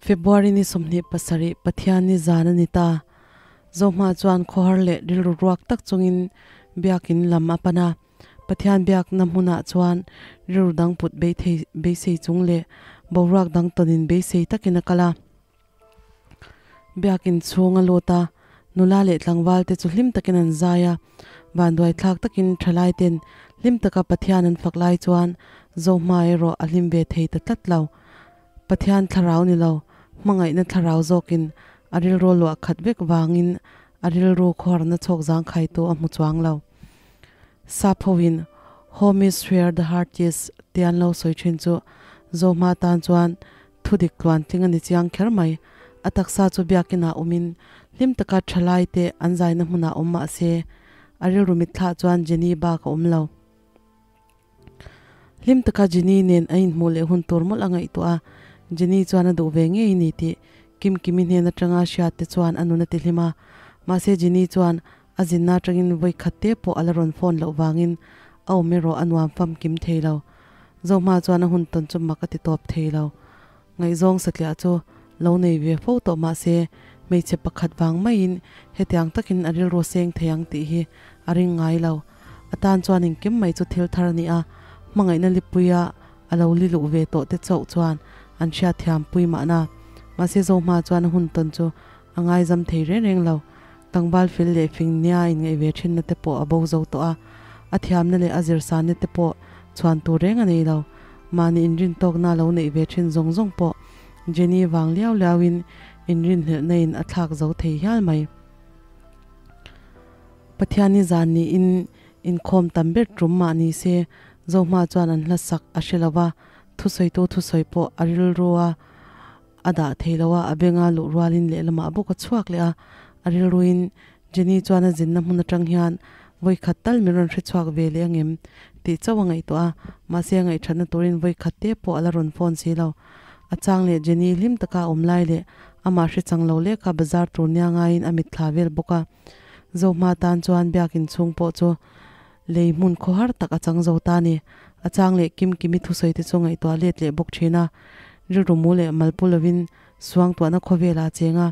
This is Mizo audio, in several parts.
February ni 27 Pathianni zan a ni ta. Zohma chuan khawhar leh rilru ruak tak chungin biakin lam a pan a. Pathian biakna hmunah chuan rilru dang put beisei chung leh boruak dang tawnin beisei takin a kal a. Biakin chhung a lut a, nula leh tlangval te chu hlim takin an zai a, vanduai thlak takin thalai ten hlim taka Pathian an fak lai chuan Zohma erawh a hlim ve thei ta tlat lo. Pathian thlarau ni lo, hmangaihna thlarau zawkin a rilru luah khat vek vangin a rilru khawharna chhawk zangkhaitu a hmu chuang lo. Sap hoin Home is where the heart is tia an lo sawi thin chu Zohma tan chuan Thudik tluantling a ni chiang kher mai. A taksa chu biakinah awmin hlim taka thalai te an zaina hmunah awm mah se, a rilru mitthlah chuan Jenny bak a awm lo. Hlim taka Jenny nen a inhmuh leh hun tur mawlh a ngaihtuah a, Jenny chuan a duh ve ngei ni tih Kimkimi hnen atanga hriat te chuan a nun a ti hlim a. Mahse Jenny chuan a zinna atangin vawi khat te pawh a la rawn phone loh vangin a awm erawh a nuam famkim thei lo. Zohma chuan a hun tawn chu mak a ti tawp thei lo. Ngaihzawng satliah chu lo nei ve fo tawh mah se hmeichhe pakhat vang maiin hetiang takin a rilru seng thei ang tih hi a ring ngai lo. A tan chuan engkim mai chu thil thar a ni a, hmangaihna lipuia a lo li luh ve tawh te chauh chuan an hriatthiam pui mahna. Mahse Zohma chuan a hun tawn chu a ngaizam thei reng reng lo. Tlangval fel leh fing nia inngaih ve thinna te pawh a bo zo tawh a, a thiamna leh a zirsanna te pawh chhuan tur reng a nei lo. Mahni inrintawkna lo neih ve thin zawng zawng pawh Jenny vang liau liauin inrinhlelhna in a thlak zo thei hial mai. Pathianni zan niin inkhawm tam ber tum mah ni se, Zohma chuan an hla sak a hre lo va, thusawitu thusawi pawh a rilru a A dah thei lo a, a benga luh rualin lehlamah bawk a chhuak leh a, a rilruin Jenny chuan a zinna hmun atang hian vawi khat tal min rawn hre chhuak ve leh angem tih chauh a ngaihtuah a, mahse a ngaihthatna turin vawi khat te pawh a la rawn phone si lo. A chang leh Jenny hlim taka a awm lai leh amah hre chang lo leka bazar tur nia ngaiin a mitthla vel bawk a. Zohma tan chuan biakin chhung pawh chu lei hmun khawhar tak a chang zo ta a ni. A chang leh Kim Kimi thusawi te chu ngaihtuah let leh bawk thin a. Rilru mu leh malpu lovin suangtuahna khawvelah a cheng a,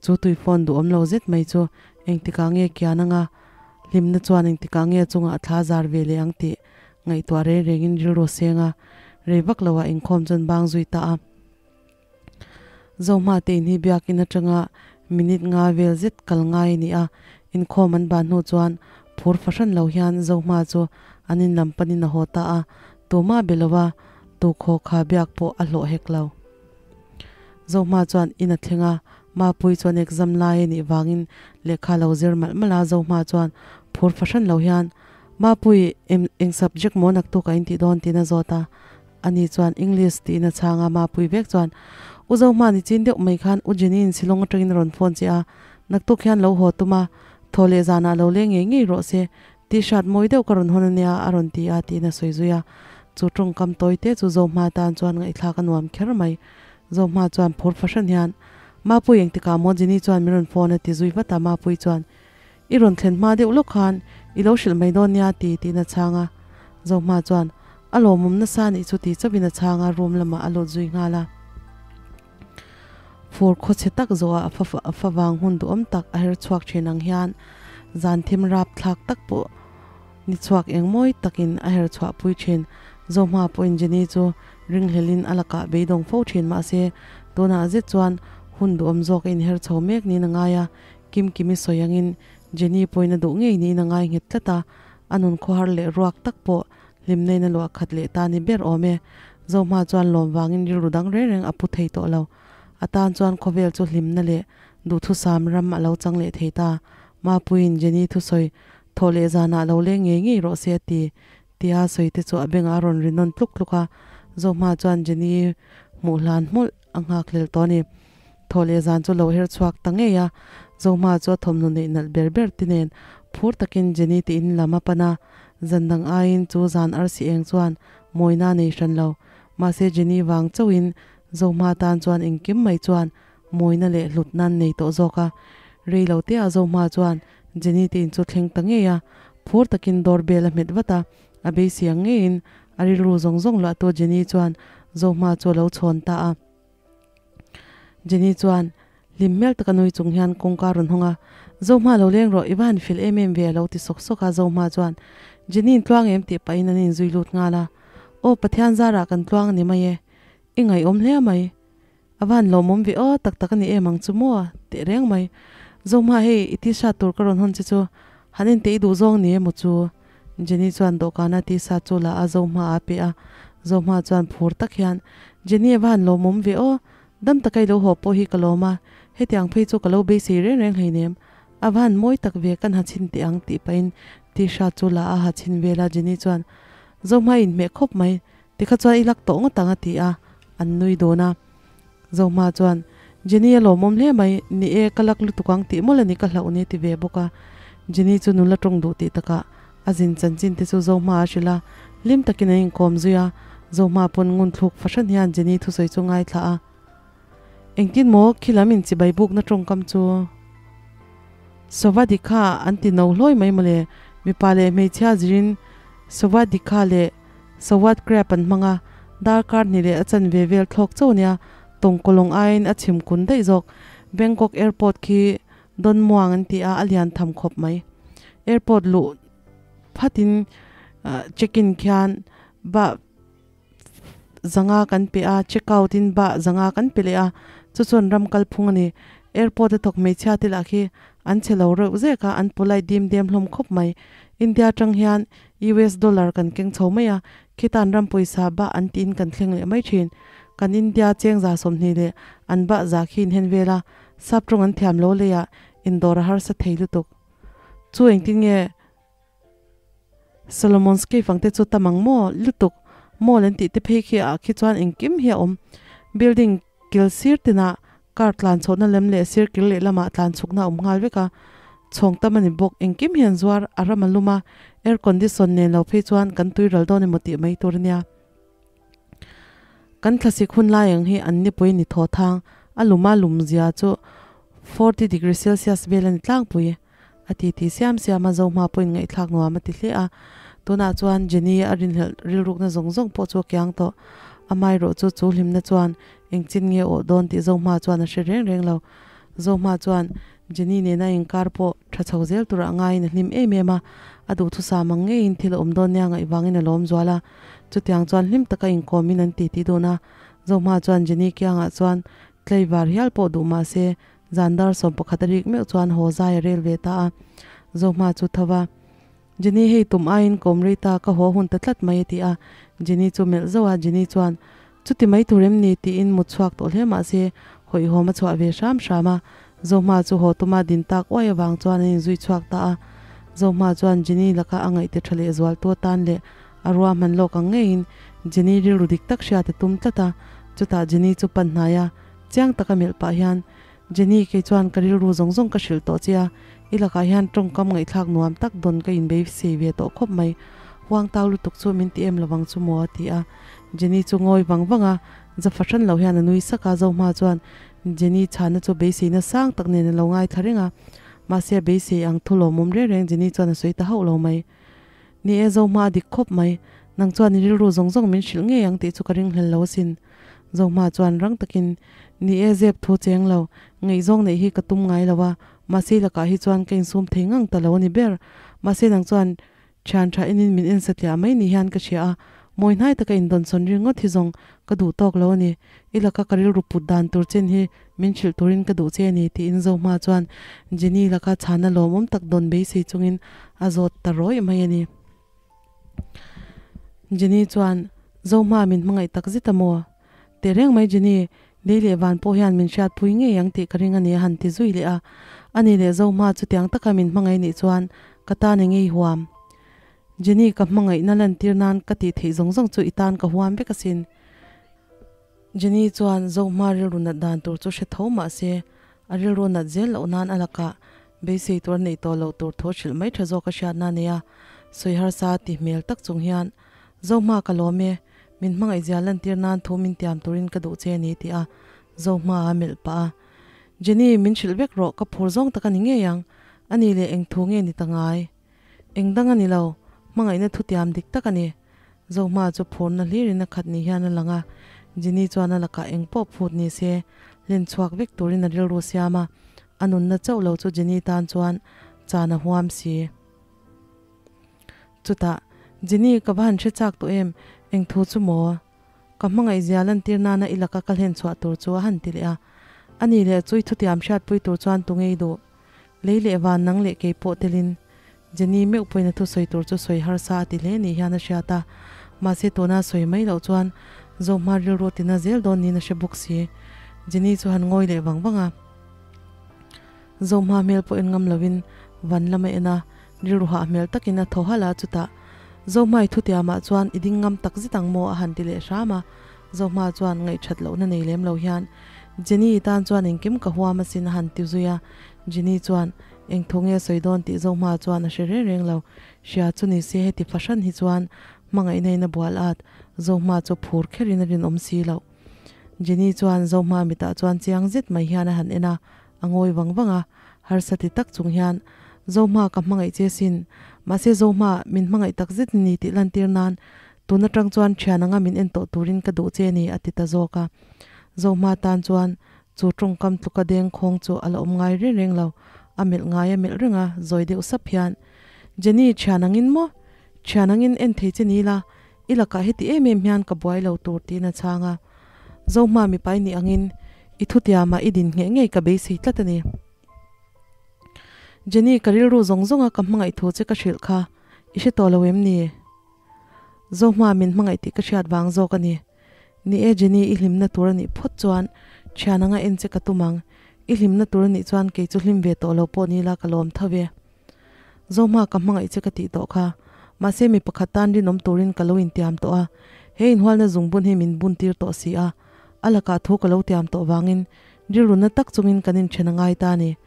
chu tui phone duhawm lo zet mai chu engtikah nge kian anga hlimna chuan engtikah nge a chungah a thla zar ve leh ang tih ngaihtuah reng rengin rilru a seng a, rei vak loah inkhawm chuan bang zui ta a. Zohma te in hi biakin atanga minute nga vel zet kal ngai a ni a, inkhawm an ban hnu chuan phur fahran lo hian Zohma chu an in lam panin a haw ta a, tumah be lo a, tu khaw kha biak pawh a hlawh hek lo. Zohma chuan in a thleng a, Mapui chuan exam lai a nih vangin lehkha lo zir malh malh a, Zohma chuan phur fahran lo hian, Mapui, eng subject maw naktuk a intih dawn tiin a zawt a, Ani chuan English tiin a chhang a, Mapui vek chuan, U Zohma ni chin deuh mai khan U Jenny-in Shillong atangin a rawn phone che a, naktuk hian lo haw tum a, thaw leh zanah lo leng ngei ngei rawh se, T-shirt mawi deuh ka rawn hawn ania a rawn ti a tiin a sawi zui a. Chu tawngkam tawi te chu Zohma tan chuan ngaihthlak a nuam kher mai. Zohma chuan phur fahran hian, Mapui engtikah maw Jenny chuan min rawn phone a ti zui vat a, Mapui chuan, I rawn thlen hma deuh lawk khan i lo hrilh mai dawn nia ti tiin a chhang a. Zohma chuan a lawmawm nasa anih chu ti chauhin a chhang a, room lamah a lut zui nghal a. Fur khawchhe tak zawhah a favang hun duhawm tak a her chhuak thin ang hian zan thim rap thlak tak pawh ni chhuak eng mawi takin a her chhuah pui thin. Zohma pawhin Jenny chu ringhlelin a lakah beidawng fo thin mahse tunah zet chuan hun duhawm zawk a inher chho mek niin a ngai a, Kimkimi sawi angin Jenny pawhin a duh ngei niin a ngai nghet tlat a, a nun khawhar leh ruak tak pawh hlimnain a luah khat leh ta ni ber awm e. Zohma chuan lawm vangin rilru dang reng reng a pu thei tawh lo. A tan chuan khawvel chu hlimna leh duhthusam ram a lo chang leh thei ta. Mapuiin Jenny thusawi thawh leh zanah lo leng ngei ngei rawh se a ti tia sawi te chu a bengah a rawn ri nawn tluk tluk a. Zohma chuan Jenny hmuh hlan hmawlh a nghakhlel tawh a ni. Thaw leh zan chu lo her chhuak ta ngei a, Zohma chu a thawmhnaw neih nalh ber ber te nen phur takin Jenny te in lam a pan a, zan dang aiin chu zan arsi eng chuan mawina a nei hran lo. Mahse Jenny vang chauhin Zohma tan chuan engkim mai chuan mawina leh hlutna an nei tawh zawk a. Rei lo te ah Zohma chuan Jenny te in chu thleng ta ngei a, phur takin door bell a hmet vat a, a beisei ang ngeiin a rilru zawng zawng luahtu Jenny chuan Zohma chu a lo chhawn ta a. Jenny chuan hlim hmel taka nui chung hian kawngka a rawn hawng a, Zohma lo leng rawh, i va han fel em em ve a lo ti sawk sawk a, Zohma chuan Jenny in tluang em tih pahin an inzui lut nghal a, Aw Pathian zarah kan tluang a ni mai e, i ngaihawm hle mai. A van lawmawm ve aw, tak tak a ni em ang chu maw? Teh reng mai. Zohma hei, i t-shirt tur ka rawn hawn che chu han en teh i duh zawng ni emaw chu? Jenny chuan dawhkana t-shirt chu la a Zohma a pe a. Zohma chuan phur tak hian, Jenny a va han lawmawm ve aw, dam taka i lo haw pawh hi ka lawm a, hetiang phei chu ka lo beisei reng reng hleinem. A va han mawi tak ve, kan ha chhin teh ang tih pahin t-shirt chu la a ha chhin vel a. Jenny chuan, Zohma i inhmeh khawp mai, Tikha chuan i lak tawh ngawt ang a ti a, an nui dawn a. Zohma chuan, Jenny a lawmawm hle mai, ni e, ka lak lutuk ang tih mawlh a ni ka hlauh ni a ti ve bawk a. Jenny chu nula tawng duh tih takah a zin chanchin te chu Zohma a hrilh a, hlim takin an inkawm zui a. Zohma pawn ngun thluk fahran hian Jenny thusawi chu ngaithla a. Engtin maw khilam in chibai bukna tawngkam chu Sovadikha an ti no hlawi mai mawle, mipa leh hmeichhia zirin Sovadikha leh Sawat crab an hmang a, darkar hnih leh a chanve vel thlawk chauh ania, tawngkawlawng aiin a chhim kun daih zawk. Bangkok airport khi Don Muang an ti a, a lian tham khawp mai. Airport luh phatin check in khian bah zanga kan pe a, check out in bah zanga kan pe leh a, chu chuan ram kal phung a ni. Airport a thawk hmeichhia te lah khi an chhe lo reuh zek a, an polite dim dem hlawm khawp mai. India atang hian US dollar kan keng chho mai a, khitan ram pawisa bah an tiin kan thleng leh mai thin. Kan India chengza 20 leh an bah za khi inhen vel a, sap tawng an thiam lo leiah indawr a harsa thei lutuk. Chu engtin nge Solomon's Cave ang te chu tam ang maw lutuk mall an tih te phei khi ah khi chuan engkim hi a awm. Building kil sir tinah Car tlan chhohna lem leh sir kil lehlamah tlan chhukna a awm nghal vek a, chhawng tam a ni bawk. Engkim hian zuar a ram a lum a, air condition nen lo phei chuan kan tui ral dawn emaw tih mai tur a nia. Kan thlasik hun lai ang hi an nipui ni thaw thang, a lum a lum zia chu 40 degree celsius vel a ni tlangpui. A ti ti siam siam a, Zohma pawhin ngaihthlak nuam a ti hle a. Tunah chuan Jenny a rinhlelh rilrukna zawng zawng pawh chu a kiang tawh. Amaherawh chu chu hlimna chuan engchin nge awh dawn tih Zohma chuan a hre reng reng lo. Zohma chuan Jenny nena inkar pawh tha chho zel turah ngaiin a hlim em em a, a duhthusam ang ngeiin thil a awm dawn nia ngaih vangin a lawm zual a. Chutiang chuan hlim taka inkawmin an titi dun a. Zohma chuan Jenny kiangah chuan tlaivar hial pawh duh mah se Zan dar 11 a rik meuh chuan haw zai a rel ve ta a, Zohma chu tho va. Jenny hei tum aiin kawm rei ta ka haw hun ta tlat mai a ti a, Jenny chu melh zauh a, Jenny chuan, Chuti mai tur em ni? tiin mut chhuak tawh hle mah se hawihhawm a chhuah ve hram hram a, Zohma chu haw tuma din tak uai avang chuan an inzui chhuak ta a, Zohma chuan Jenny laka a ngaihte tha leh zual tu atan leh a ruahman lawk ang ngeiin Jenny rilru dik tak hriat a tum tlat a, chutah Jenny chu pan hnai a, Chiang taka melh pah hian, Jenny, kei chuan ka rilru zawng zawng ka hrilh tawh che a, i lakah hian tawngkam ngaihthlak nuam tak dawn ka inbeisei ve tawh khawp mai. Huang tau lutuk chu min ti em lovang chu maw? a ti a. Jenny chu ngawi vang vang a, za fahran lo hian a nui sak a, Zohma chuan Jenny chhana chu beiseina sang tak nen a lo ngaithla reng a. Mahse a beisei ang thu lawmawm reng reng Jenny chuan a sawi ta hauh lo mai. Ni e, Zohma a dik khawp mai. Nang chuan i rilru zawng zawng min hrilh ngei ang tih chu ka ringhlel lo asin. Zohma chuan rang takin, Ni e, zep thu cheng lo. Ngaihzawng neih hi ka tum ngai lo a, mahse i lakah hi chuan ka insum thei ngang ta lo a ni ber. Mahse nang chuan thian tha enin min en satliah mai ni hian ka hria a, mawi hnai taka indawnsawn ring ngawt hi zawng ka duh tawk lo a ni. I laka ka rilru put dan tur chen hi min hrilh turin ka duh che a ni, tiin Zohma chuan Jenny laka chhana lawmawm tak dawn beisei chungin a zawt ta rawih mai a ni. Jenny chuan, Zohma min hmangaih tak zet a maw? Teh reng mai Jenny, lei leh van pawh hian min hriatpui ngei ang tih ka ring a ni a han ti zui leh a. Ani leh Zohma chutiang taka min hmangaih nih chuan ka tan eng ngei huam? Jenny ka hmangaihna lantir nan ka tih theih zawng zawng chu i tan ka huam vek asin. Jenny chuan Zohma rilru nat dan tur chu hre tho mah se, a rilru nat zel loh nan a lakah beisei tur a neih tawh loh tur thu hrilh mai tha zawk a hriatna a nei a, sawi harsa ti hmel tak chung hian, Zohma ka lawm e, min hmangaih zia lantir nan thu min tiam turin ka duh che a ni ti a Zohma a melh pah a. Jenny, min hrilh vek rawh, ka phur zawng tak a ni ngei ang, a ni leh eng thu nge ni ta ngai? Eng dang a ni lo, hmangaihna thutiam dik tak a ni. Zohma chu phurna hlirin a khat ni hian a lang a, Jenny chuan a lakah eng pawh phut ni se, Hlen chhuak vek turin a rilru siam a, a nunna chauh lo chu Jenny tan chuan chan a huam si. Chutah, Jenny, ka va han hre chak tawh em? Eng thu chu maw? Ka hmangaih zia lantir nana i laka ka hlen chhuah tur chu a han ti leh a. Ani leh chu i thutiam hriatpui tur chuan tu ngei duh? Lei leh van nang leh kei pawh telin Jenny meuh pawhin a thusawi tur chu sawi harsa a ti hle ni hian a hriat a, mahse tuna sawi mai loh chuan Zohma rilru tina zel dawn niin a hre bawk si. Jenny chu han ngawi leh vang vang a, Zohma hmel pawh en ngam loin van lam a en a, rilru hah hmel takin a thaw halh a, chutah Zohma i thutiamah chuan i ding ngam tak zet ang maw a han ti leh hram a, Zohma chuan ngaihthat lohna nei lem lo hian Jenny tan chuan engkim ka huam asin a han ti zui a, Jenny chuan Eng thu nge sawi dawn tih zo hma chuan a hre reng reng lo. Hria chu ni se heti fahran hi chuan hmangaihna in a bual at, zo hma chu phur kher in a rinawm si loh. Jenny chuan zo hma mitah chuan chiang zet mai hian a han en a, a ngawi vang vang a, harsa ti tak chung hian, Zo hma ka hmangaih che sin, mahse zo hma min hmangaih tak zet ni tih lantir nan tun atang chuan thian anga min en tawh turin ka duh che ni a ti ta zawk a. Zo hma tan chuan Chu tawngkam tluka deng khawng chu a la awm ngai reng reng lo, a melh ngai a melh reng a, zawi deuh sap hian, Jenny, thian angin maw? Thian angin en thei che ni la, i lakah heti em em hian ka buai lo tur tiin a chhang a. Zohma mipai nih angin i thutiamah i din ngheh ngei ka beisei tlat a ni. Jenny, ka rilru zawng zawnga ka hmangaih thu che ka hrilh kha i hre tawh lo em ni? Zohma min hmangaih tih ka hriat vang zawk a ni. Ni e Jenny i hlimna tur a nih phawt chuan thian anga en che ka tum ang, i hlimna tur a nih chuan kei chu hlim ve tawh lo pawh ni la ka lawm tho ve. Zohma ka hmangaih che ka tih tawh kha, mahse mi pakhat tan rinawm turin ka lo intiam tawh a, he inhualna zungbun hi min bun tir tawh si a, a lakah thu ka lo tiam tawh vangin rilru na tak chungin kan inthen a ngai ta a ni.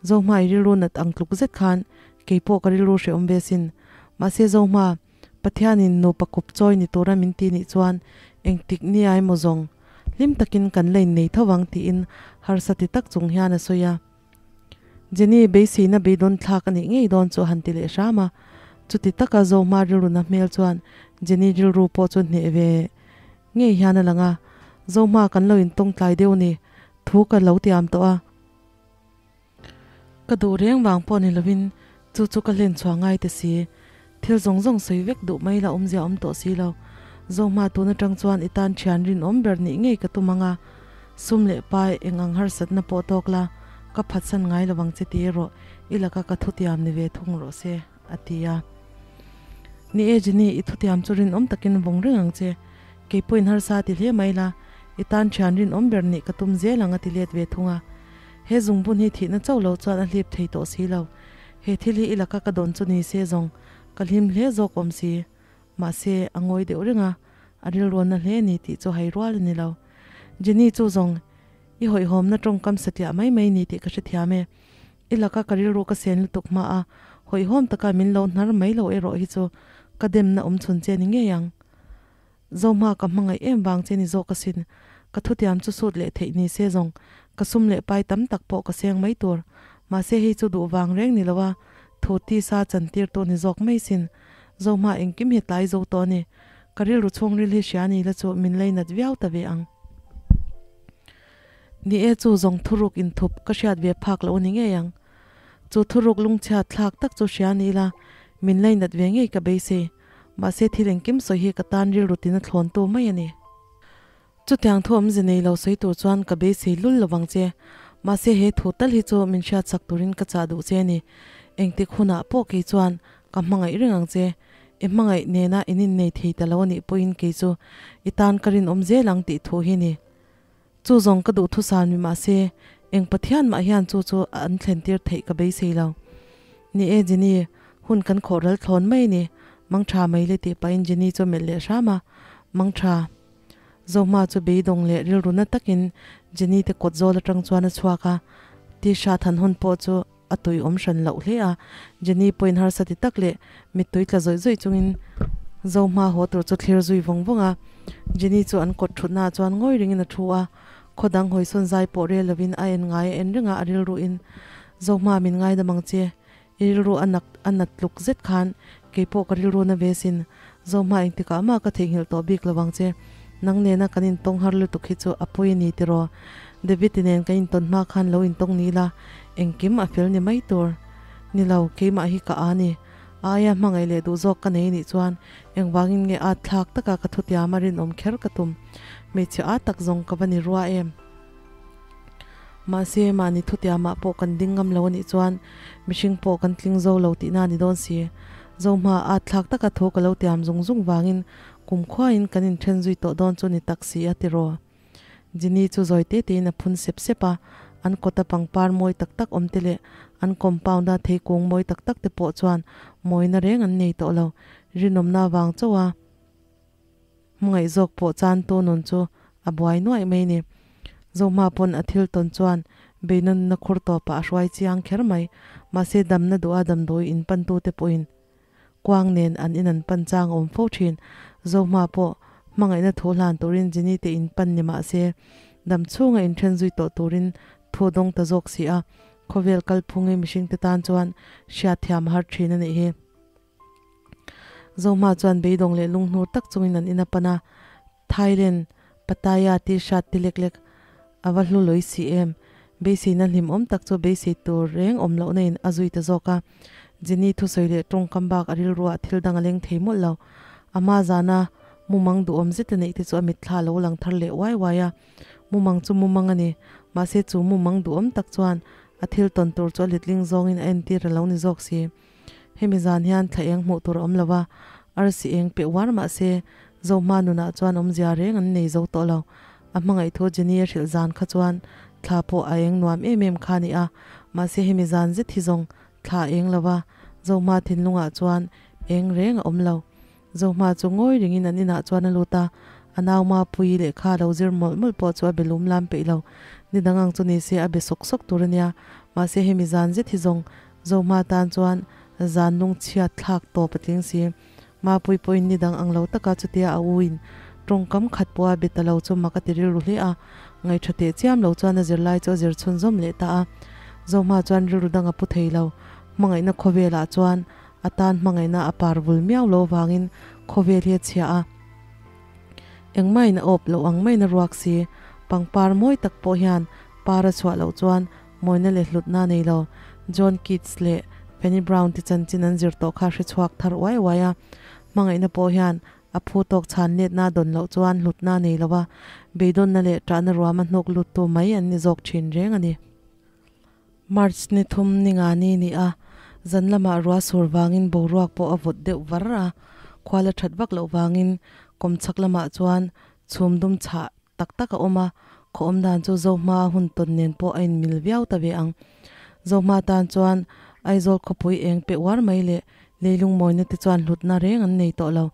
Zohma i rilru nat ang tluk zet khan kei pawh ka rilru hrehawm ve sin, mahse Zohma, Pathianin nupa kawp chawi ni tura min ti nih chuan engtik ni ai maw zawng, hlim takin kan la innei tho vang tiin harsa ti tak chung hian a sawi a. Jenny beiseina beidawn thlak a nih ngei dawn chu a han ti leh hram a. Chuti taka Zohma rilruna hmel chuan Jenny rilru pawh chu hneh ve ngei hian a lang a. Zohma kan lo intawng tlai deuh ni, thu ka lo tiam tawh a. Ka duh reng vang pawh ni lovin chu chu ka hlen chhuah ngai te si. Thil zawng zawng sawi vek duh mai la awmzia awm tawh si lo. Zohma tun atang chuan i tan thian rinawm ber nih ngei ka tum ang a. Sum leh pai eng ang harsatna pawh tawk la, ka phatsan ngai lovang che ti erawh i laka ka thutiam ni ve thung rawh se, a ti a. Ni e Jenny, i thutiam chu rinawm takin vawng reng ang che. Kei pawhin harsa ti hle mai la, i tan thian rinawm ber nih ka tum zel ang a ti let ve thung a. He zungbun hi thihna chauh lo chuan a hlip thei tawh si lo. He thil hi i laka ka dawn chu ni se zawng, ka hlim hle zawk awm si. Mahse, a ngawi deuh reng a, a rilruanna hle ni tih chu hai rual a ni lo. Jenny chu zawng, i hawihhawmna tawngkam satliah mai mai ni tih ka hrethiam e. I laka ka rilru ka sen lutuk hma a, hawihhawm taka min lo hnar mai lo erawh hi chu ka demna awm chhun che ni ngei ang. Zohma ka hmangaih em vang che ni zawk asin, ka thutiam chu sut leh theih ni se zawng, ka sum leh pai tam tak pawh ka seng mai tur. Mahse hei chu duh vang reng ni lo a, thu tisa chantir tu ni zawk mai sin. Zohma engkim hi tlai zo tawh a ni. Ka rilru chhungril hi hria ni la chu min leinat viau ta ve ang. Ni e chu zawng thuruk inthup ka hriat ve phak loh a ni ngei ang. Chu thuruk lungchhiat thlak tak chu hria ni la, min leinat ve ngei ka beisei. Mahse thil engkim sawi hi ka tan rilru tina thlawn tu mai a ni. Chutiang thu awmze nei lo sawi tur chuan ka beisei lul lo vang che. Mahse he thu tal hi chu min hriatsak turin ka chah duh che a ni. Engtik hunah pawh kei chuan ka hmangaih reng ang che. I hmangaih nena in innei thei ta lo a nih pawhin kei chu i tan ka rinawm zel ang tih thu hi ni. Chu zawng ka duh thusan mi mahse eng Pathian mah hian chu chu an thlen tir theih ka beisei lo. Ni e Jenny, hun kan khawh ral thlawn mai a ni, mang tha mai le tih pahin Jenny chu a melh leh hram a, mang tha. Zohma chu beidawng leh rilru na takin Jenny te kawt zawl atang chuan a chhuak a, T-shirt han hawn pawh chu a tui awm hran loh hle a, Jenny pawhin harsa ti tak leh mittui tla zawih zawih chungin Zohma haw tur chu thlir zui vawng vawng a. Jenny chu an kawt thutna ah chuan ngawi ringin a thu a, khaw dang hawisawn zai pawh rel lovin a en ngai a en reng a, a rilru in Zohma min ngaidam ang che, i rilru a nak a nat tluk zet khan kei pawh ka rilru na ve sin, Zohma engtikah mah ka theihnghilh tawh bik lo ang che, nang nena kan intawng har lutuk hi chu a pawi a ni tiraw? David nen kan intawn hma khan lo intawng ni ila, engkim a fel ni mai tur. Ni lo, keimah hi ka a ni. A aia hmangaih leh duh zawk ka nei nih chuan engvangin nge at thlak taka ka thutiam a rinawm kher ka tum. Hmeichhe a tak zawng ka va ni rua em? Mahse, mahni thutiamah pawh kan ding ngam lo a nih chuan mihring pawh kan tling zo lo tihna a ni dawn si. Zohma at thlak taka thu ka lo tiam zung zung vangin kumkhuain kan inthen zui tawh dawn chu ni tak si a ti raw. Jenny chu zawi te tein a phun sep sep a, an kawta pangpar mawi tak tak awm te leh an compound a theikung mawi tak tak te pawh chuan mawina reng an nei tawh lo. Rinawmna vang chauh a hmangaih zawk pawh chan tu nun chu a buai nuaih mai ni. Zohma pawn a thil tawn chuan beinawnna khur tawpah a hruai chiang kher mai. Mahse damna duha damdawi in pantu te pawhin Kuang nen an in an pan chang a awm fo thin. Zohma pawh hmangaihna thu hlan turin Jenny te in pan ni mah se, dam chhunga inthen zui tawh turin thu dawng ta zawk si a, khawvel kalphungi mihringte tan chuan hriatthiam a har thin a nih hi. Zohma chuan beidawng leh lunghnur tak chungin an in a pan a, Thailand, Pattaya tih hriat ti lek lek a va hlu lawi si em? Beiseina hlimawm tak chu beisei tur reng awm lohna in a zui ta zawk a. Jenny thusawi leh tawngkam bak a rilruah thil dang a leng thei mawlh lo. A hma zana mumang duhawm zet a neih te chu a mitthla a lo lang thar leh uai uai a. Mumang chu mumang a ni. Mahse chu mumang duhawm tak chuan a thil tawn tur chu a letling zawngin a entir a lo ni zawk si. Hemi zan hian thla eng hmuh tur a awm lo a, arsi eng peh uar mah se, Zohma nunah chuan awmzia reng an nei zo tawh lo. A hmangaih thu Jenny a hrilh zan kha chuan thla pawh a eng nuam em em kha a ni a, mahse hemi zan zet hi zawng thla a eng lo a, Zohma thinlungah chuan eng reng a awm lo. Zohma chu ngawi ringin an inah chuan a lut a, a nau Mapuii lehkha a lo zir mawlh mawlh pawh chu a be lum lam peih lo. Ni dang ang chu ni se a be sawk sawk tur a nia, mahse hemi zan zet hi zawng Zohma tan chuan zan lungchhiat thlak tawp a tling si. Mapuii pawhin ni dang ang lo taka chutia a u in tawngkam khat pawha be ta lo chu mak a ti rilru hle a, ngaihṭha teh chiam lo chuan a zirlai chu a zir chhunzawm leh ta a. Zohma chuan rilru dang a pu thei lo. Hmangaihna khawvelah chuan a tan hmangaihna a par vul miau lo vangin khawvel hi a chhia a. Engmah in a awp loh ang maiin a ruak si. Pangpar mawi tak pawh hian par a chhuah loh chuan mawina leh hlutna a nei lo. John Keats leh Fanny Brown te chanchin an zir tawh kha hre chhuak thar uai uai a. Hmangaihna pawh hian a phu tawk chhan letna dawn loh chuan hlutna a nei lo a, beidawnna leh ṭahna ruama hnuk luttu mai an ni zawk ṭhin reng a ni. March ni thum ni nga ni ni a, zan lamah ruah sur vangin boruak pawh a vawt deuh var a, khual a ṭhat vak loh vangin kawmchhak lamah chuan chhum dum chhah tak tak a awm a, khaw awm dan chu Zohma hun tawn nen pawh a inmil viau ta ve ang. Zohma tan chuan Aizawl khawpui eng pe uar mai leh leilung mawina te chuan hlutna reng an nei tawh lo.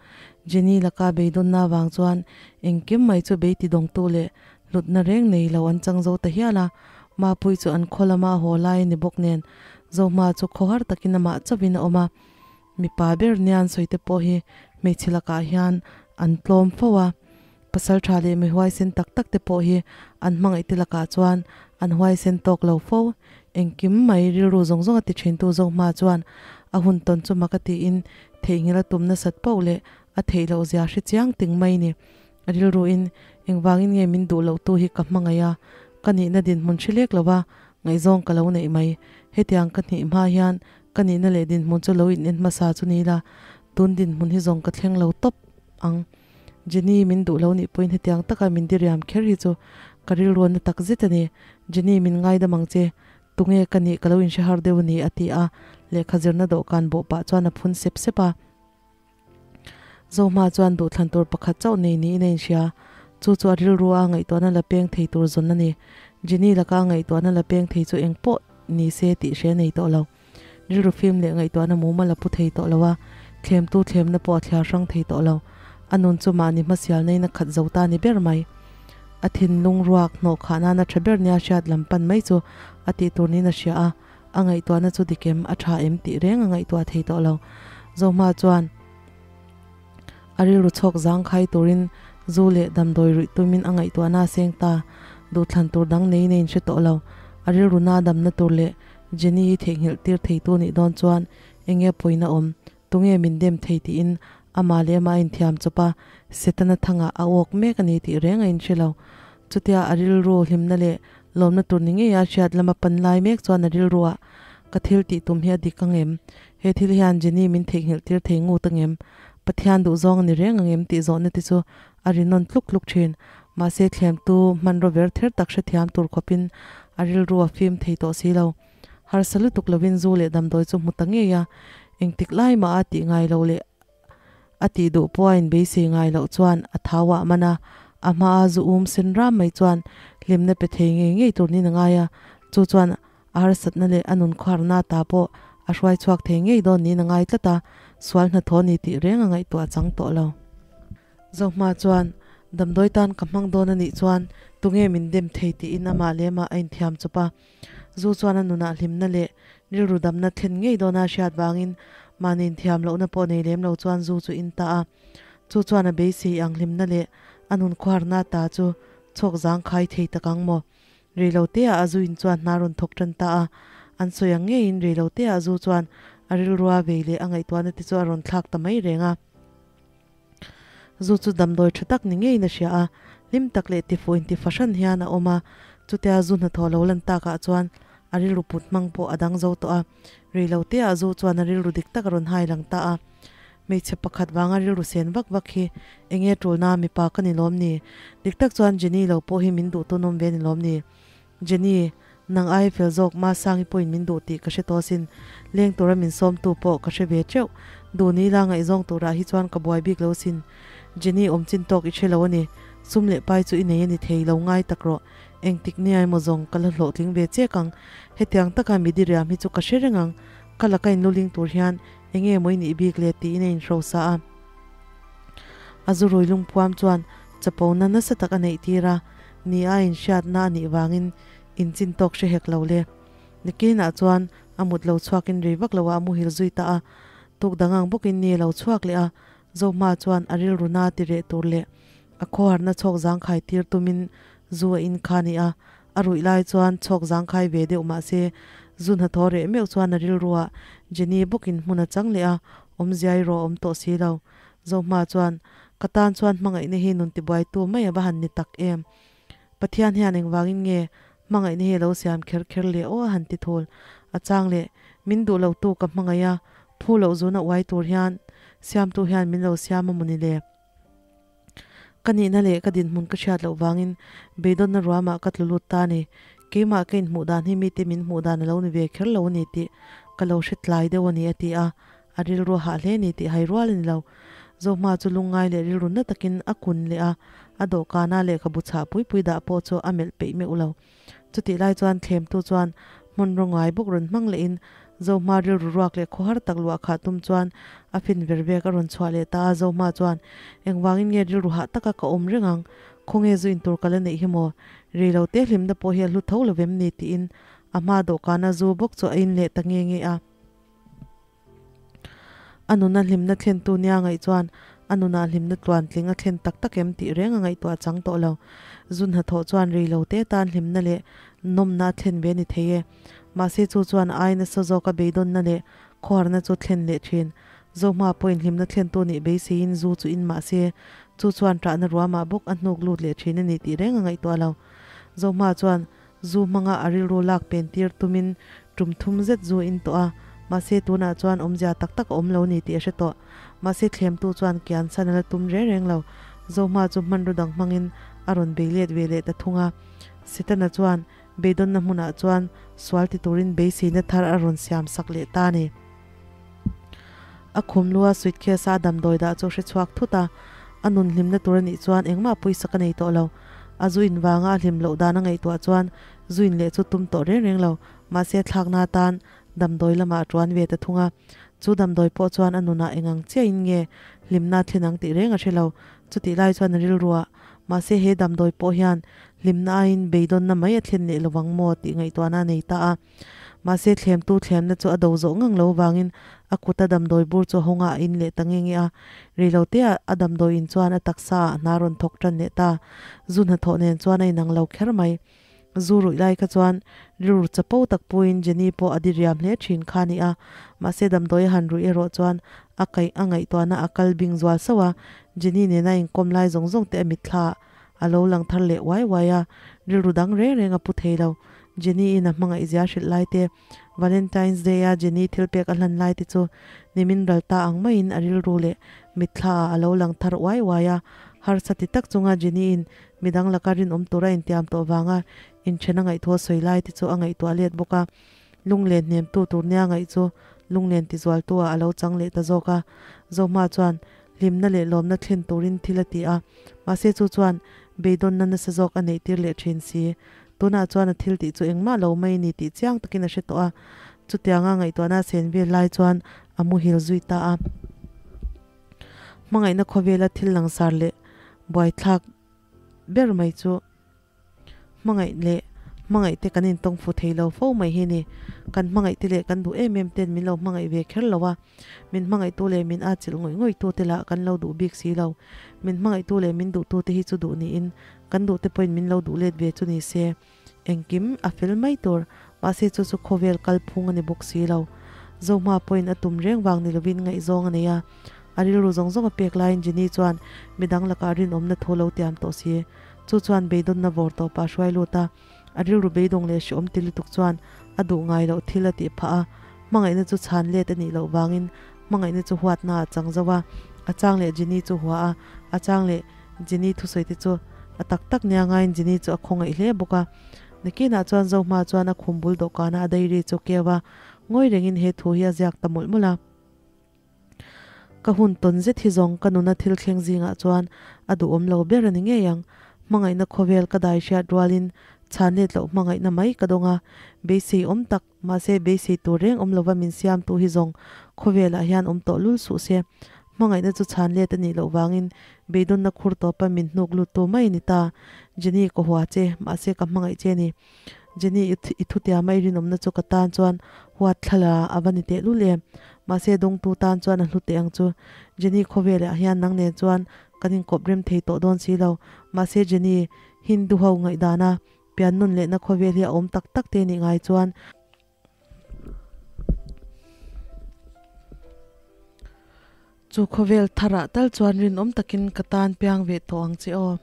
Jenny laka beidawnna avang chuan engkim mai chu bei tidawngtu leh hlutna reng nei lo an chang zo ta hial a, Mapui chu an khaw lama a haw lai a ni bawk nen Zohma chu khawhar takin amah chauhin a awm a. Mipa ber nia an sawi te pawh hi hmeichhe lakah hian an tlawm fo a, pasal tha leh mi huaisen tak tak te pawh hi an hmangaih te lakah chuan an huaisen tawk lo fo. Engkim mai rilru zawng zawng a ti thintu Zohma chuan a hun tawn chu mak a tiin theihnghilh a tum nasat poh leh a theih loh zia hre chiang ting mai ni. A rilruin engvangin nge min duh loh tu hi ka hmangaih a, ka nihna dinhmun hre lek lo va ngaihzawng ka lo neih mai. Hetiang ka hnih hma hian Ka nihna leh dinhmun chu lo in en hmasa chu ni ila, tun dinhmun hi zawng ka thleng lo tawp ang. Jenny min duh lo nih pawhin hetiang taka min diriam kher hi chu ka rilruanna tak zet a ni. Jenny min ngaidam ang che, tunge ka nih ka lo inhre har deuh a ni a ti a, lehkha zirna dawhkan bawh pah chuan a phun sep sep a. Zohma chuan duhthlan tur pakhat chauh nei niin a inhria. Chu chu a rilru a ngaihtuahna la peng thei tur zawn a ni. Jenny laka a ngaihtuahna la peng thei chu eng pawh ni se tih hre nei tawh lo. Rilru fim leh ngaihtuahna mumal a pu thei tawh lo a, thlemtu thlemna pawh a thliar hrang thei tawh lo. A nun chu mahni hmasialna in a khat zo ta ni ber mai. A thinlung ruak hnawh khah nana tha ber nia hriat lam pan mai chu a tih tur niin a hria a. A ngaihtuahna chu dik em, a tha em tih reng a ngaihtuah thei tawh lo. Zohma chuan a rilru chhawk zang khai turin zu leh damdawi ruih tumin a ngaihtuahna a seng ta. Duhthlan tur dang neiin a inhre tawh lo. A rilru na damna tur leh Jenny-i theihnghilh tir theitu nih dawn chuan enge pawina awm, tunge min dem thei tiin amah leh amah a inthiam chawp a, Setana thangah a awk mek a ni tih reng a inhre lo. Chutia a rilru hlimna leh Lawmna tur ni ngeia hriat lama pan lai mek chuan a rilruah ka thil tih tum hi a dik ang em? He thil hian Jenny min theihnghilh tir thei ngut ang em? Pathian duhzawng a ni reng ang em tih zawhna te chu a ri nawn tluk tluk thin. Mahse thlemtu hmanraw ver ther tak hrethiam tur khawpin a rilru a fim thei tawh si lo. Harsa lutuk lovin zu leh damdawi chu hmu ta ngei a, engtik lai mah a tih ngai loh leh a tih duh pawh a inbeisei ngai loh chuan a thau ah man a, a hmaa zu um sen ram mai chuan hlimna pe thei ngei ngei tur niin a ngai a, chu chuan a harsatna leh a nun khuarna ta pawh a hruai chhuak thei ngei dawn niin a ngai tlat a, sual hnathawh ni tih reng a ngaihtuah chang tawh lo. Zohma chuan, Damdawi tan ka hmang dawn a nih chuan tunge min dem thei tiin amah leh amah a inthiam chawp a. Zu chuan a nunah hlimna leh rilru damna thlen ngei dawna a hriat vangin mahni inthiam lohna pawh nei lem lo chuan zu chu in ta a. Chu chuan a beisei ang hlimna leh a nun khuarna ta chu chhawk zang khai thei tak ang maw? Reiloteah a zu in chuan hna rawn thawk tan ta a. An sawi ang ngeiin reiloteah zu chuan a rilrua vei leh a ngaihtuahna te chu a rawn thlak ta mai reng a. Zu chu damdawi tha tak ni ngeiin a hria a, hlim tak leh tifuh inti fahran hian a awm a. Chutia zu hnathawh lo lan takah chuan a rilru put hmang pawh a dang zo tawh a. Reiloteah zu chuan a rilru dik tak a rawn hai lang ta a. Hmeichhe pakhat vanga rilru sen vak vak hi enge tulna mipa ka ni lawm ni? Dik tak chuan Jenny lo pawh hi min duh tawn awm ve ni lawm ni? Jenny, nang ai fel zawk Masangi pawhin min duh tih ka hre tawh asin. Leng tura min sawmtu pawh ka hre ve teuh. Duh ni la ngaihzawng turah hi chuan ka buai bik lo asin. Jenny awm chin tawk i hre lo a ni. Sum leh pai chu i nei a ni thei lo ngai tak rawh. Engtik nia emaw zawng ka la hlawhtling ve chek ang. Hetiang taka mi diriam hi chu ka hre reng ang. Ka laka inluling tur hian enge maw i nih bik le tiin a inhrosa a. A zu rui lungpuam chuan chapona nasa tak a neih tir a, ni a inhriatna a nih vangin inchin tawk hre hek lo le. Nikinah chuan a mut lo chhuakin rei vak loah a muhil zui ta a, tuk dang ang bawkin ni a lo chhuak leh a, Zohma chuan a rilru na ti reh tur leh a khawharna chhawk zangkhai tir tumin zu a in kha a ni a, a ruih lai chuan chhawk zangkhai ve deuh mah se zu hnathawh reh meuh chuan a rilruah Jenny bawkin hmun a chang leh a, awmziai rawh a awm tawh si lo. Zohma chuan, Ka tan chuan hmangaihna hi nun tibuaitu mai a va han ni tak em? Pathian hian engvangin nge hmangaihna hi a lo siam kher kher leh aw a han ti thul. A chang leh, Min duh lotu ka hmangaih a, phu loh zuna uai tur hian siamtu hian min lo siam a maw ni le? Ka nihna leh ka dinhmun ka hriat loh vangin beidawnna ruamah ka tlu lut ta a ni. Keimah ka inhmuh dan hi mite min hmuh dan a lo ni ve kher lo a ni tih ka lo hre tlai deuh a ni a ti a. A rilru a hah hle ni tih hai rual a ni lo. Zohma chu lungngai leh rilru na takin a kun leh a, a dawhkana lehkhabu chhah pui pui dah pawh chu a melh peih meuh lo. Chutih lai chuan thlemtu chuan hmun rawngai bawk rawn hmang lehin Zohma rilru ruak leh khawhar tak luah khah tum chuan a fin ver vek a rawn chhuah leh ta a. Zohma chuan, Engvangin nge rilru hah taka ka awm reng ang? Khawnge zu intur ka la neih hi maw? Rei lo te hlimna pawh hi a hlu tho lovem ni? tiin a hma dawhkana zu bawk chu a in leh ta nge nge a. A nuna hlimna thlentu nia ngaih chuan a nunah hlimna tluantling a thlen tak tak em tih reng a ngaihtuah chang tawh lo. Zu hnathawh chuan rei lo te tan hlimna leh nawmna a thlen ve a ni thei e. Mahse chu chuan ai nasa zawka beidawnna leh khawharna chu thlen leh thin. Zohma pawhin hlimna thlentu nih beiseiin zu chu in mahse chu chuan ṭahna ruamah bawk a hnuk lut leh thin a ni tih reng a ngaihtuah lo. Zohma chuan Zu hmanga a rilru lak pen tir tumin tum thum zet zu in tawh a, mahse tunah chuan awmzia tak tak a awm lo ni tih a hre tawh. Mahse thlemtu chuan kian san a la tum reng reng lo. Zohma chu hmanraw dang hmangin a rawn bei let ve leh ta thung a. Setana chuan beidawnna hmunah chuan sual ti turin beiseina thar a rawn siam sak leh ta a ni. A khum lua suitcase a damdawi dah chu hre chhuak thut a, a nun hlimna tur a nih chuan engmah pawisa ka nei tawh lo. A zu in vanga a hlim loh dan a ngaihtuah chuan zu in leh chu tum tawh reng reng lo, mahse a thlakna atan damdawi lamah a tuan ve ta thung a. Chu damdawi pawh chuan a nunah eng ang chiahin nge hlimna a thlen ang tih reng a hre lo. Chutih lai chuan a rilruah, mahse he damdawi pawh hian hlimna aiin beidawnna mai a thlen leh lovang maw tih ngaihtuahna a nei ta a. Mahse thlemtu thlemna chu a do zawh ngang lo vangin a kuta damdawi bur chu a hawnga a in leh ta nge nge a. Reiloteah a damdawi in chuan a taksa ah hna rawn thawk tan leh ta. Zu hnathawh nen chuan a inang lo kher mai. Zu ruih lai kha chuan rilru chapo tak puiin Jenny pawh a diriam hle thin kha a ni a. Mahse damdawi a han ruih erawh chuan a kaih a ngaihtuahna a kal bing zual sauh a. Jenny nena inkawm lai zawng zawng te a mitthla a lo lang thar leh uai uai a. Rilru dang reng reng a pu thei lo. Jenny in a hmangaih zia hrilh lai te, Valentine's Day a Jenny thil pek a hlan lai te chu nimin ral ta ang maiin a rilru leh mitthla ah a lo lang thar uai uai a. Harsa ti tak chunga Jenny in midang laka rinawm tura intiam tawh vanga inthen a ngaihtuah sawi lai te chu a ngaihtuah let bawk a. Lunglen hnemtu tur nia ngaih chu lunglen tizualtu ah a lo chang leh ta zawk a. Zohma chuan hlimna leh lawmna thlen turin thil a ti a, mahse chu chuan beidawnna nasa zawk a neih tir leh thin si. Tunah chuan a thil tih chu engmah lo mai ni tih chiang takin a hre tawh a, chutianga ngaihtuahna a sen vel lai chuan a muhil zui ta a. Hmangaihna khawvela thil langsar leh buaithlak ber mai chu. Hmangaih leh hmangaih te kan intawng fu thei lo fo mai hi ni. Kan hmangaih te leh kan duh em em ten min lo hmangaih ve kher lo a. Min hmangaihtu leh min atchilh ngawih ngawih tu te lah kan lo duh bik si lo. Min hmangaihtu leh min duhtu te hi chu duh niin kan duh te pawhin min lo duh let ve chu ni se. Engkim a fel mai tur. Mahse chu chu khawvel kal phung a ni bawk si lo. Zohma pawhin a tum reng vang ni lovin ngaihzawng a nei a. A rilru zawng zawng a pek laiin Jenny chuan midang lakah rinawmna thu lo tiam tawh si. Chu chuan beidawnna vawr tawpah a hruai lut a, a rilru beidawng leh hreawm ti lutuk chuan a duh ngai loh thil a tih phah a, hmangaihna chu chhan let a nih loh vangin hmangaihna chu huatna ah chang zo a, a chang leh Jenny chu hua a, a chang leh Jenny thusawi te chu a tak tak nia ngaiin Jenny chu a khawngaih hle bawk a. Nakinah chuan Zohma chuan a khum bul dawhkana a diary chu keu a, ngawi rengin he thu hi a ziak ta mawlh mawlh a. Ka hun tawn zet hi zawng ka nuna thil thleng zingah chuan a duhawm lo ber a ni ngei ang. Hmangaihna khawvel ka dai hriat rualin chhan let loh hmangaihna mai ka dawng a, beisei awm tak, mahse beisei tur reng awm lova min siamtu hi zawng khawvelah hian awm tawh lul suh se. Hmangaihna chu chhan let a nih loh vangin beidawnna khur tawpa min hnuk luttu mai a ni ta. Jenny ka hua che, mahse ka hmangaih che a ni. Jenny, i thutiama i rinawmna chu ka tan chuan huat thlala a va ni teh lul em. Mahse dawngtu tan chuan a hlu teh ang chu. Jenny, khawvelah hian nang nen chuan kan inkawp rem thei tawh dawn si lo. Mahse Jenny, Hindu ho ngaihdana pian nun lehna khawvel hi a awm tak tak te nih ngai chuan, Chu khawvel tharah tal chuan rinawm takin ka tan piang ve tawh ang che aw.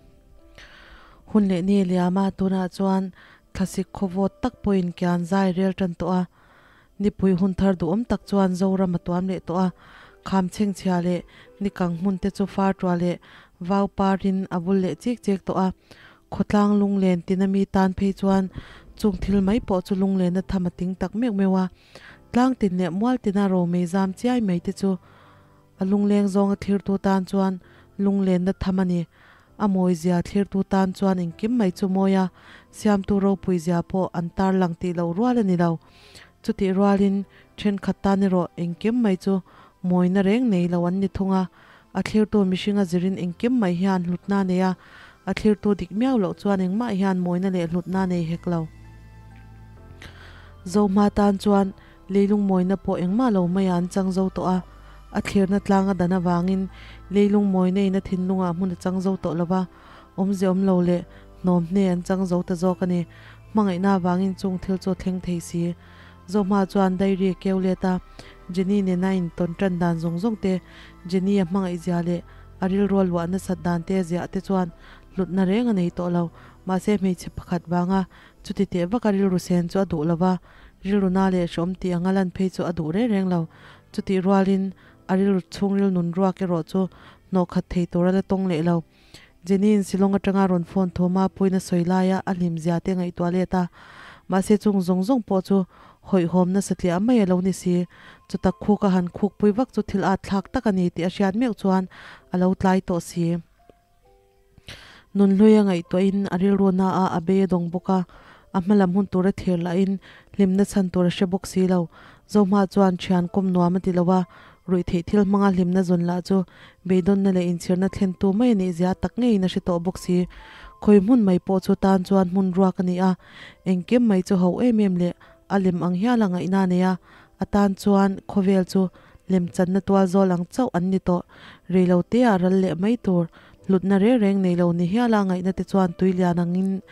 Hun leh ni liama tunah chuan thlasik khawvawt tak pawhin kian zai rel tan tawh a. Nipui hun thar duhawm tak chuan Zoram a tuam leh tawh a. Kham chhengchhia leh nikang hmun te chu far tua leh vau parin a vul leh chik chek tawh a. Khawtlang lunglen tina mi tan phei chuan chung thil mai pawh chu lunglena tham a ting tak meuh meuh a. Tlang tin leh mual tina romei zam chiai mai te chu a lungleng zawnga thlirtu tan chuan lunglenna tham a ni. A mawizia thlirtu tan chuan engkim mai chu mawi a, siamtu ropuizia pawh an tarlang tih loh rual a ni lo. Chutih rualin thenkhat tan erawh engkim mai chu mawina reng nei lo an ni thung a, a thlirtu mihringa zirin engkim mai hian hlutna a nei a, a thlirtu dik miau loh chuan engmah hian mawina leh hlutna a nei hek lo. Zohma tan chuan leilung mawina pawh engmah lo maiah an chang zo tawh a, a thlirna tlang a dan avangin leilung mawina in a thinlungah hmun a chang zo tawh lo va, awmze awm lo leh hnawm hne an chang zo ta zawk a ni. Hmangaihna avangin chung thil chu a thleng thei si. Zohma chuan diary a keu let a, Jenny nena intawn tan dan zawng zawng te, Jenny a hmangaih zia leh a rilru a luah nasat dan te ziah te chuan hlutna reng a nei tawh lo. Mahse hmeichhe pakhat vanga chuti teh vaka rilru sen chu a duh lo va, rilru na leh hreawm tih anga lan phei chu a duh reng reng lo. Chutih rualin a rilru chhungril nun ruak erawh chu hnawhkhat thei tur a la tawng leh lo. Jenny-in Shillong atanga rawn phone thawma puina sawi laia a hlim zia te ngaihtuah let a, mahse chung zawng zawng pawh chu hawihhawm nasa tliah mai a lo ni si. Chutak khuk a han khuk pui vak chu thil at thlak tak a ni tih a hriat meuh chuan a lo tlai tawh si. Nunhlui a ngaihtuahin a rilru na a a bei a dawng bawk a, a hmalam hun tur a thlir lahin hlimna chhan tur a hre bawk si lo. Zohma chuan thian kawm nuam a ti lo a, Ruih theih thil hmanga hlimna zawn lah chu beidawnna leh inchhirna thlentu mai a nih zia tak ngeiin a hre tawh bawk si. Khawi hmun mai pawh chu tan chuan hmun ruak a ni a, engkim mai chu ho em em leh a lem ang hial a ngaihna a nei a, a tan chuan khawvel chu lemchanna tual zawl ang chauh an ni tawh. Reilo te ah ral leh mai tur hlutna reng reng nei lo ni hial a ngaihna te chuan tui lian angin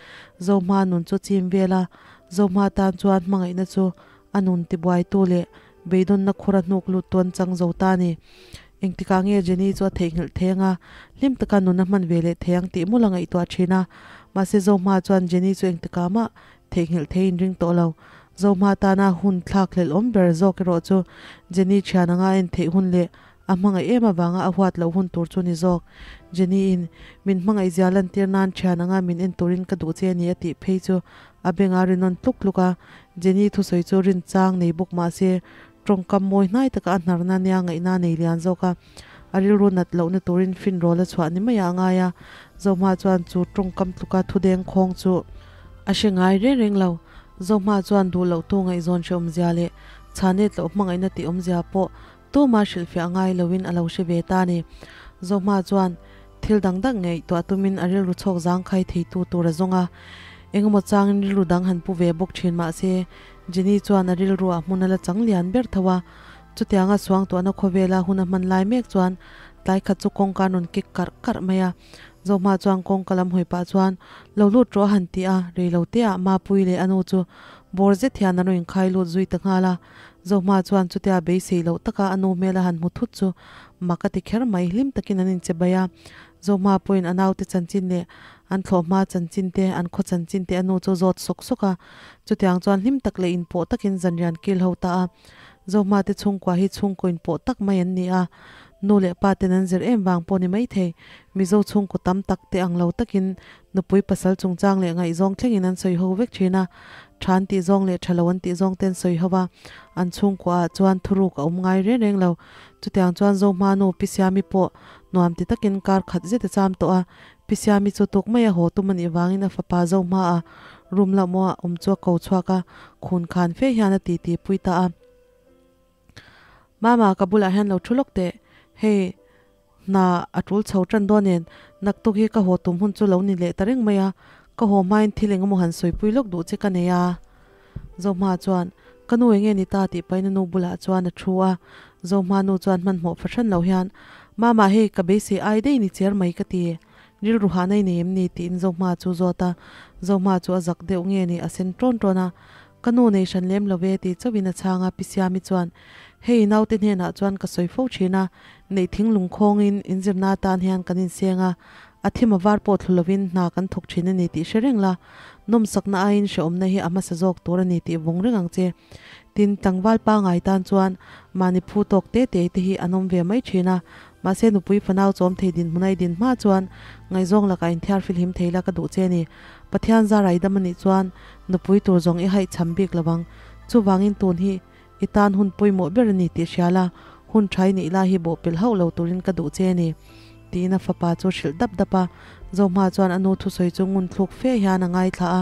Zohma nun chu chim vel a, Zohma tan chuan hmangaihna chu a nun tibuaitu leh Beidawnna khur a hnuk lut tawn chang zo ta a ni. Engtikah nge Jenny chu a theihnghilh theng a, hlim taka nun a hman ve leh thei ang tih mul a ngaihtuah thin a. Mahse Zohma chuan Jenny chu engtikah mah theihnghilh thei in ring tawh lo. Zohma tana hun thlak hlelh awm ber zawk erawh chu Jenny thian anga en theih hun leh a hmangaih em avanga a huat loh hun tur chu ni zawk. Jenny in min hmangaih zia lantir nan thian anga min en turin ka duh che a ni a tih phei chu a bengah rinawn tluk tluk a. Jenny thusawi chu rinchang nei bawk mahse tawngkam mawi hnai taka a hnarna nia ngaihna a nei lian zawk a, a rilru nat lohna turin finrawl a chhuah ni maiah a ngai a, Zohma chuan chu tawngkam tluka thudeng khawng chu a hre ngai reng reng lo. Zohma chuan duh loh tu ngaihzawn hre awmzia leh chhanet loh hmangaihna tih awmzia pawh tuma hrilhfiah ngai loin a lo hre ve ta a ni. Zohma chuan thil dang dang ngaihtuah tumin a rilru chhawk zangkhai theitu tur a zawng a, engemaw changin rilru dang han pu ve bawk thin mahse Jenny chuan a rilru ah hmun a la chang lian ber tho a, chutianga suangtuahna khawvela hun a hman lai mek chuan tlai khat chu kawngka a rawn kik karh karh mai a. Zohma chuan kawngka lam hawi pah chuan lo lut rawh a han ti a, rei lo te ah Mapuii leh a nu chu bawr zet hian an rawn inkhai lut zui ta nghal a. Zohma chuan chutia beisei loh taka a nu hmel a han hmu thut chu mak a ti kher mai, hlim takin an inche bai a. Zohma pawhin a naute chanchin leh an thlawhhma chanchin te, an khaw chanchin te a nu chu zawt sawk sawk a. Chutiang chuan hlim tak leh inpawh takin zanrian kil ho ta a. Zohma te chhungkua hi chhungkaw inpawh tak mai an ni a. Nu leh pa ten an zir em vang pawh ni maithei. Mizo chhungkaw tam tak te ang lo takin nupui pasal chungchang leh ngaihzawng thlengin an sawi ho vek thin a. Tha an tih zawng leh tha lo an tih zawng te an sawi ho va. An chhungkua ah chuan thuruk a awm ngai reng reng lo. Chutiang chuan Zohma nu Pi Siami pawh nuam ti takin kar khat zet a cham tawh a. Pi Siami chu tuk mai a haw tum a nih vangin a fapa Zohma a room lah maw a awm chu a ko chhuak a, khun khan fe hian a titi pui ta a. Mama, ka bulah hian lo thu lawk teh, hei hna a tul chho tan dawn nen, naktuk hi ka haw tum hun chu lo ni leh ta reng mai a, ka haw hmain thil eng emaw han sawipui lawk duh che ka nei a. Zohma chuan, Ka nu enge ni ta tih pahin a nu bulah chuan a thu a. Zohma nu chuan hmanhmawh fahran lo hian, Mama hei ka beisei ai daih ni cher mai ka ti. Rilru hah nei nei em ni? tiin Zohma chu zawt a. Zohma chu a zak deuh nge ni a sen tawn tawn a. Ka nu nei hran lem lo ve ti chauhin a chhang a, Pi Siami chuan, Hei naute hnenah chuan ka sawi fo thin a, neih thinglung khawngin inzirna atan hian kan inseng a, a thim a var pawh thlu lovin hna kan thawk thin a ni tih hre reng la, nawmsakna aiin hrehawmna hi a hmasa zawk tur a ni tih vawng reng ang che. Tin, tlangval pangai tan chuan mahni phu tawk te te te hi an awm ve mai thin a, mahse nupui fanau chawm thei dinhmun a i din hma chuan ngaihzawng lakah inthiar filhim thei la ka duh che a ni. Pathian zar a i dam a nih chuan nupui tur zawng i haihchham bik lo ang. Chuvangin tun hi i tan hun pawimawh ber a ni tih hria la, hun tha i neih lai hi bawhpelh hauh lo turin ka duh che a ni, tiin a fapa chu hrilh dap dap a. Zohma chuan a nu thusawi chu ngun thluk fe hian a ngaithla a,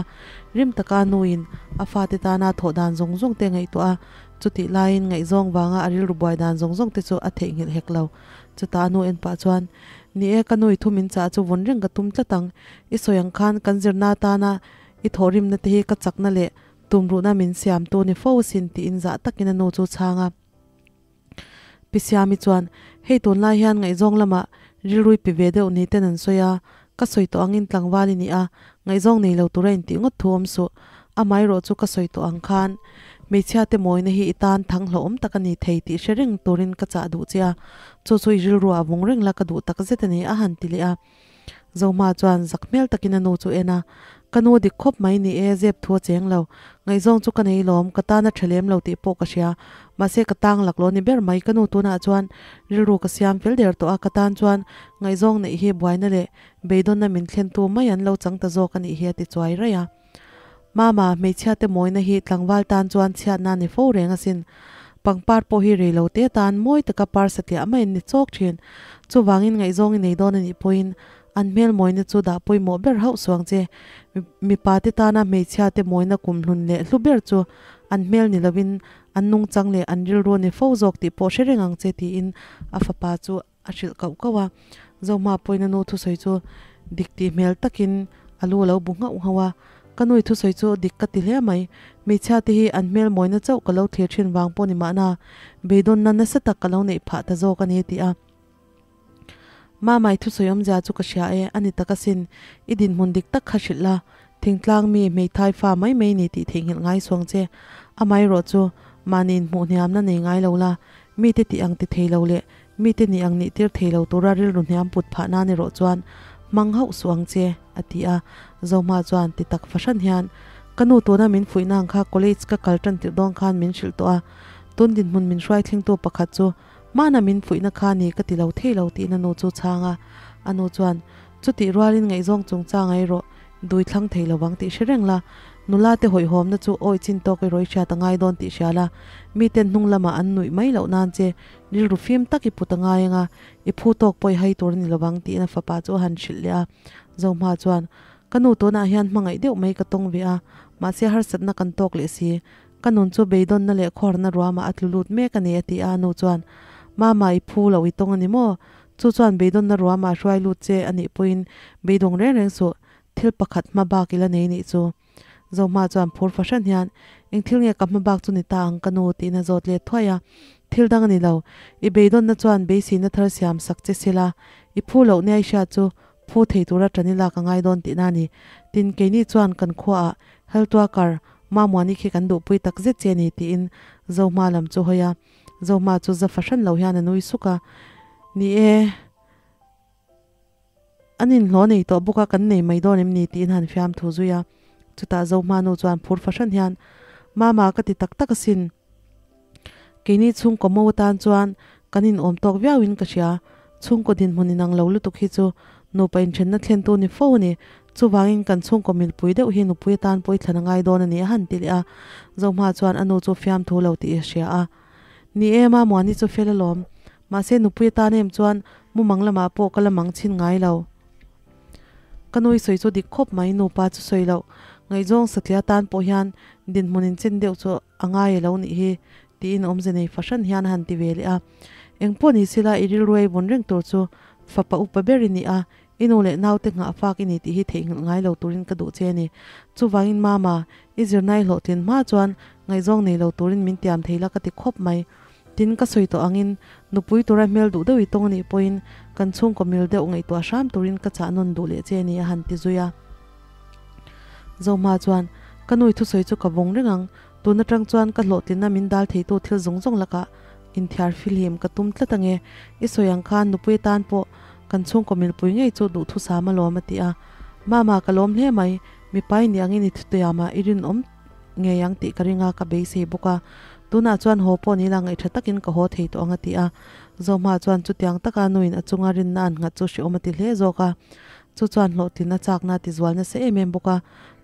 rim taka a nuin a fate tana thawh dan zawng zawng te ngaihtuah a, chutih laiin ngaihzawng vanga a rilru buai dan zawng zawng te chu a theihnghilh hek lo. Chutah a nu en pah chuan, Ni e, ka nu i thu min chah chu vun reng ka tum tlat ang. I sawi ang khan kan zirna atana i thawhrimna te hi ka chakna leh Tumruhna min siamtu ni fo sin tiin zah takin a nu chu chhang a. Pi Siami chuan, Hei tunlai hian ngaihzawng lamah rilrui pi ve deuh ni ten an sawi a, ka sawi tawh angin tlangval i ni a, ngaihzawng nei lo tura intih ngawt thu awm suh. Amaherawh chu ka sawi tawh ang khan hmeichhia te mawina hi i tan thang hlauhawm tak a ni thei tih hre reng turin ka chah duh che a, chu chu i rilruah vawng reng la ka duh tak zet a ni a han ti leh a. Zohma chuan zak hmel takin a nu chu en a, Ka nu dik khawp mai ni e, zep thu a cheng lo. Ngaihzawng chu ka nei lawm, ka tan a tha lem lo tih pawh ka hria. Mahse ka tang laklawh ni ber mai, ka nu tunah chuan rilru ka siam fel der tawh a, ka tan chuan ngaihzawng neih hi buaina leh beidawnna min thlentu mai an lo chang ta zawk a nih hi a ti chuai raih a. Mama, hmeichhia te mawina hi tlangval tan chuan chhiatna a ni fo reng asin. Pangpar pawh hi rei lo te tan mawi taka par satliah mai an ni chawk thin. Chuvangin ngaihzawng i nei dawn a nih pawhin an hmel mawina chu dah pawimawh ber hauh suang che. Mipa te tana hmeichhia te mawina kumhlun leh hlu ber chu an hmel ni lovin an nungchang leh an rilru a ni fo zawk tih pawh hre reng ang che tiin a fapa chu a hrilh kauh kauh a, Zohma pawhin a nu thusawi chu dik tih hmel takin a lu a lo bu nghauh nghauh a, Ka nui thusawi chu dik ka ti hle mai, hmeichhia te hi an hmel mawina chauh ka lo thlir thin vang pawh ni mahna, beidawnna nasa tak ka lo neih phah ta zawk a ni ti a. Mamai thusawi awmzia chu ka hria e, a ni tak asin, i dinhmun dik tak kha hrilh la, thingtlang mi hmeithai fa mai mai ni tih theihnghilh ngai suang che, amaherawh chu mahni inhmuh hniamna nei ngai lo la, mite tih ang ti thei lo leh Mite nih ang nih tir thei lo tura rilru hniam put phah nan erawh chuan Hmang hauh suh ang che, a ti a. Zohma chuan ti tak fahran hian, Ka nu tuna min fuihna ang kha college ka kal tan tirh dawn khan min hrilh tawh a, tun dinhmun min hruai thlengtu pakhat chu hmana min fuihna kha ni ka ti lo thei lo tiin a nu chu chhang a. A nu chuan, Chutih rualin ngaihzawng chungchang erawh dui thlang thei lo vang tih hre reng la, nula te hawihhawmna chu awi chin tawk erawh i hriat a ngai dawn tih hria la, miten hnung lamah an nuih mai loh nan che rilru fim tak i put a ngai ang a, I phu tawk pawh i hai tur a ni lovang tiin a fapa chu a han hrilh leh a. Zohma chuan, Ka nu tunah hian hmangaih deuh mai ka tawng ve a, mahse harsatna kan tawk leh si. Ka nun chu beidawnna leh khuarna ruamah a tlu lut mek a ni a ti a, a nu chuan, Mama i phu loh i tawng a ni maw? Chu chuan beidawnna ruamah a hruai lut che a nih pawhin beidawng reng reng suh, thil pakhat hma bak i la nei nih chu. Zohma chuan phur fahran hian, Eng thil nge ka hma bak chu ni ta ang ka nu? tiin a zawt let thuai a. Thil dang a ni lo. I beidawnna chuan beiseina thar siam sak che sela, i phu loh nia i hriat chu phu thei tura ṭan i lak a ngai dawn tihna a ni. Tin, keini chuan kan khuaah Heltuakar, Mamuani khi kan duhpui tak zet che a ni, tiin Zohma lam chu hawi a. Zohma chu za fahran lo hian a nui suk a. Ni e. An inhlawh nei tawh bawk a, kan nei mai dawn em ni tiin han fiam thu zui a. Chutah Zohmanu chuan phur fahran hian, Mama ka ti tak tak asin. Keini chhungkaw mo atan chuan kan inawm tawk viauin ka hria. Chhungkaw dinhmun inang lo lutuk hi chu nupa inthenna thlentu ni fo a ni. Chuvangin kan chhungkaw milpui deuh hi nupui atan pawh i thlan a ngai dawn a ni a han ti leh a. Zohma chuan a nu chu fiam thu lo tih a hria a. Ni e, Mamuani chu fel alawm. Mahse nupui atan em chuan mumang lamah pawh ka la mang chhin ngai lo. Ka nui sawi chu dik khawp mai, nupa chu sawi loh. Ngaihzawng satliah atan pawh hian dinhmun inchen deuh chu a ngai alo nih hi, tiin awmze nei fahran hian a han ti ve leh a. Engpawh ni sila i rilru ei vun reng tur chu fapa upa ber i ni a, I nu leh naute nghah fak i ni tih hi theihnghilh ngai lo turin ka duh che a ni. Chuvangin Mama, i zirna i hlawhtlin hma chuan ngaihzawng nei lo turin min tiam thei la ka ti khawp mai. Tin, ka sawi tawh angin nupui tura hmel duh deuh i tawng a nih pawhin kan chhungkaw mil deuh ngaihtuah hram turin ka chah nawn duh leh che a ni a han ti zui a. Zohma chuan, Ka nu i thusawi chu ka vawng reng ang. Tun atang chuan ka hlawhtlinna min dal theitu thil zawng zawng lakah inthiar filhim ka tum tlat ange. I sawi ang khan nupui atan pawh kan chhungkaw milpui ngei chu duhthusam alawm a ti a. Mama ka lawm hle mai, mipa i nih angin i thutiamah i rinawm ngei ang tih ka ring a, ka beisei bawk a. Tunah chuan haw pawh ni la ngaihṭha takin ka haw thei tawh ang a ti a. Zohma chuan chutiang taka nuin a chunga rinna an nghat chu hrehawm a ti hle zawk a. Chu chuan hlawhtlinna chakna a tizual nasa em em bawk a.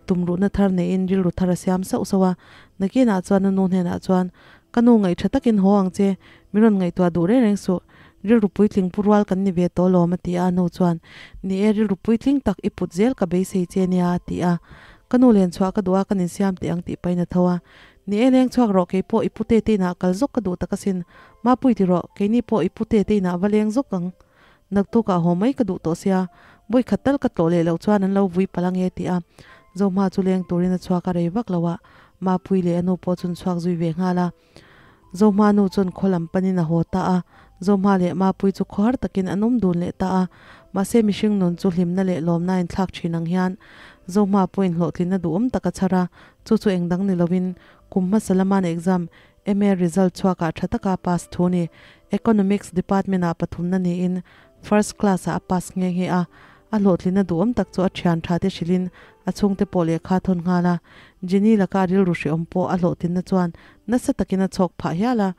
Tumruhna thar neiin rilru thar a siam sauh sauh a, nakinah chuan a nu hnenah chuan, Ka nu ngaihṭha takin haw ang che, min rawn ngaihtuah duh reng reng suh, rilru puitling pu rual kan ni ve tawh lawm a ti a, a nu chuan, Ni e, rilru puitling tak i put zel ka beisei che nia a ti a, Ka nu len chhuah ka duh a, ka ninsiam teh ang tih pahin a tho a, Ni e, leng chhuak rawh, kei pawh i pu tete inah kal zawk ka duh tak asin, Mapui ti rawh, keini pawh i pu tete inah va leng zawk ang. Naktukah haw mai ka duh tawh sia, vawi khat tal ka tlawh leh loh chuan an lo vui palh ange ti a, Zohma chu leng turin a chhuak a rei vak lo a, Mapui leh a nu pawh chun chhuak zui ve nghal a. Zohma nu chuan khaw lam panin a haw ta a, Zohma leh Mapui chu khawhar takin an awm dun leh ta a, mahse mihring nun chu hlimna leh lawmna in thlak thin ang hian Zohma pawhin hlawhtlinna duhawm tak a chhar a, chu chu engdang ni lovin kum hmasa lama an exam MA result chhuakah tha taka pass thu ni. Economics department ah pathumna niin first class ah a pass nghe nghe a. A hlawhtlinna duhawm tak chu a thian tha te hrilhin a chhungte pawh lehkha a thawn nghal a. Jenny laka a rilru hrehawm pawh a hlawhtlinna chuan nasa takin a chhawk phah hial a.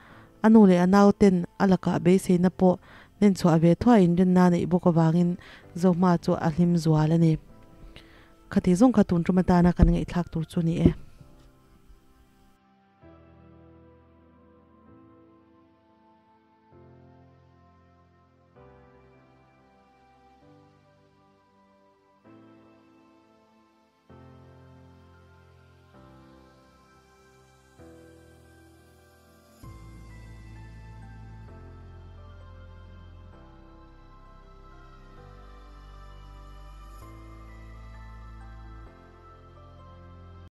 A nu leh a nau ten a lakah beiseina pawh hnen chhuah ve thuai inrinna a neih bawk avangin Zohma chu a hlim zual a ni. Khati zawng kha tun tum atana kan ngaihthlak tur chu ni e.